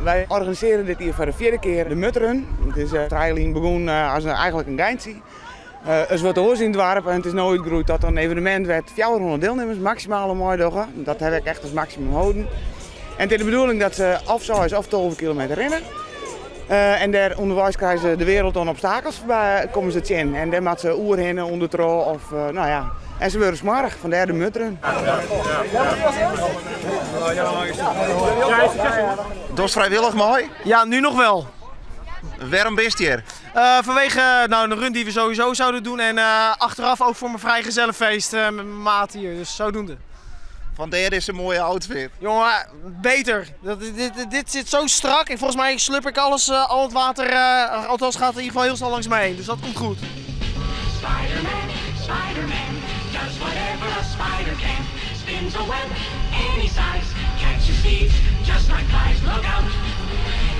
Wy organisearje dit jier foar de fjirde kear de Mudrun. It is trije lyn begûn as eigenlik in geintsje. Ris wat oars yn it doarp en it is no útgroeid tot in evenemint wêr't 400 dielnimmers maksimaal oan meidogge. Dat ha ik echt as maksimum holden. En it is de bedoeling dat se of 6 of 12 kilometer rinne. En dêr ûnderweis krije se de wereld oan obstakels foarby, komme se tsjin. En dêr moatte se oerhinne, ûndertroch of no ja. En se wurde smoarch, fandêr de mudrun. Dochst frijwillich mei? Ja, nu nog wel. Wêrom bist hjir? Vanwege nou, de run die we sowieso zouden doen en achteraf ook voor mijn vrijgezellenfeest met mijn maat hier. Dus zodoende. Fandêr dizze moaie outfit. Jongen, beter. Dat, dit, dit, zit zo strak en volgens mij slurp ik alles, al het water, althans gaat het in ieder geval heel snel langs mij heen. Dus dat komt goed. Spider-Man, Spider-Man, does whatever a spider can. Spins a web any size, catches thieves just like flies. Look out,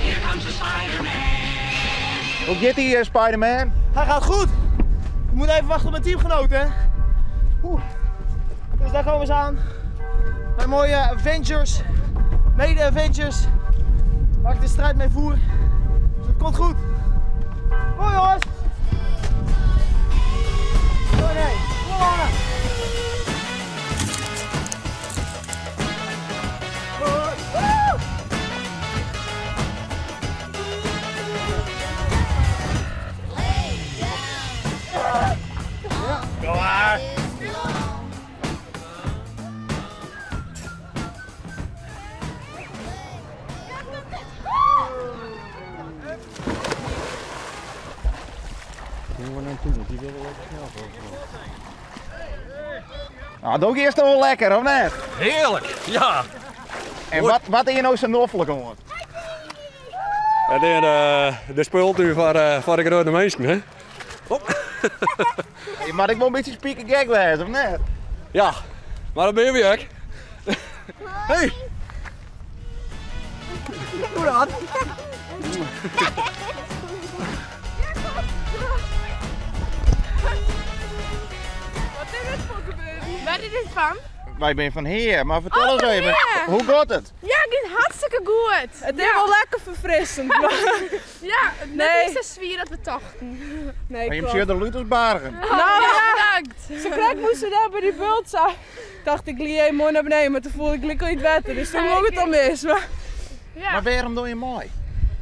here comes the Spider-Man. Hoe giet die Spider-Man? Hij gaat goed. Ik moet even wachten op mijn teamgenoten. Hè. Oeh. Dus daar komen ze aan. Mijn mooie Avengers, mede-Avengers, waar ik de strijd mee voer. Dus het komt goed. Kom jongens! Oh nee, kom maar! Nou, dat is toch wel lekker, of net? Heerlijk, ja. En wat is je nou zo noflik oan? Het is de speeltuin voor de grote mensen, hè? Hop. Hey, maar ik wil een beetje spiekergek wezen, of net? Ja, maar dat ben je weer ook. Hey! Hoe dan? Wat is dit voor gebeuren? Waar is dit van? Wij zijn van hier, maar vertel Oh, eens van even, hier. hoe gaat het? Ja, het gaat hartstikke goed. Het is wel lekker verfrissend. Maar... Ja, het Nee. is de sfeer dat we tochten. Nee, Maar je klopt. zit de Luthersbargen. Nou, ja. Bedankt. Zo krek moesten we daar bij die bult zijn. Dacht ik, liep mooi naar beneden, maar toen voelde ik lekker niet wetter. Dus toen mocht het al mis. Maar Ja. Maar waarom doe je mooi?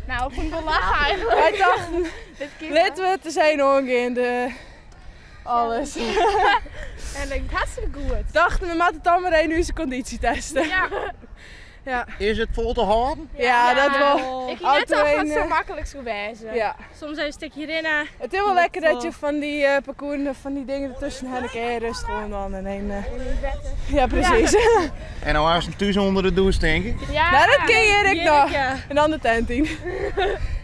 Nou, ik vond het wel lachen eigenlijk. wij dachten, Dit keer laten we het eens heen omgaan. De... Alles. En ik hartstikke goed. Dachten we moeten dan maar één uur zijn conditie testen. Ja. Ja. Is het vol te houden? Ja, dat wel. Ik hield net Auto al heen, wat zo eh. makkelijk zo wijzen. Ja. Soms even een stukje rennen. Het is wel lekker dat je van die parcours, van die dingen ertussen hebt. En je rust gewoon dan en een. Ja, precies. En nou was het thuis onder de douche, denk ik. Ja. Nou, dat ken je ik nog. Ja. En dan de tent in.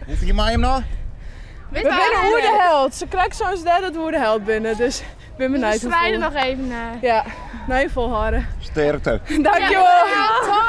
Hoe vind je mij hem nou? Weet We je binnen wel, hoe de held. Ze krijgt zo'n dat we hoe de held binnen. Dus ik ben We benieuwd hoe strijden vol. nog even. Ja, nou je volhouden. Sterkte. Dankjewel. Ja, top.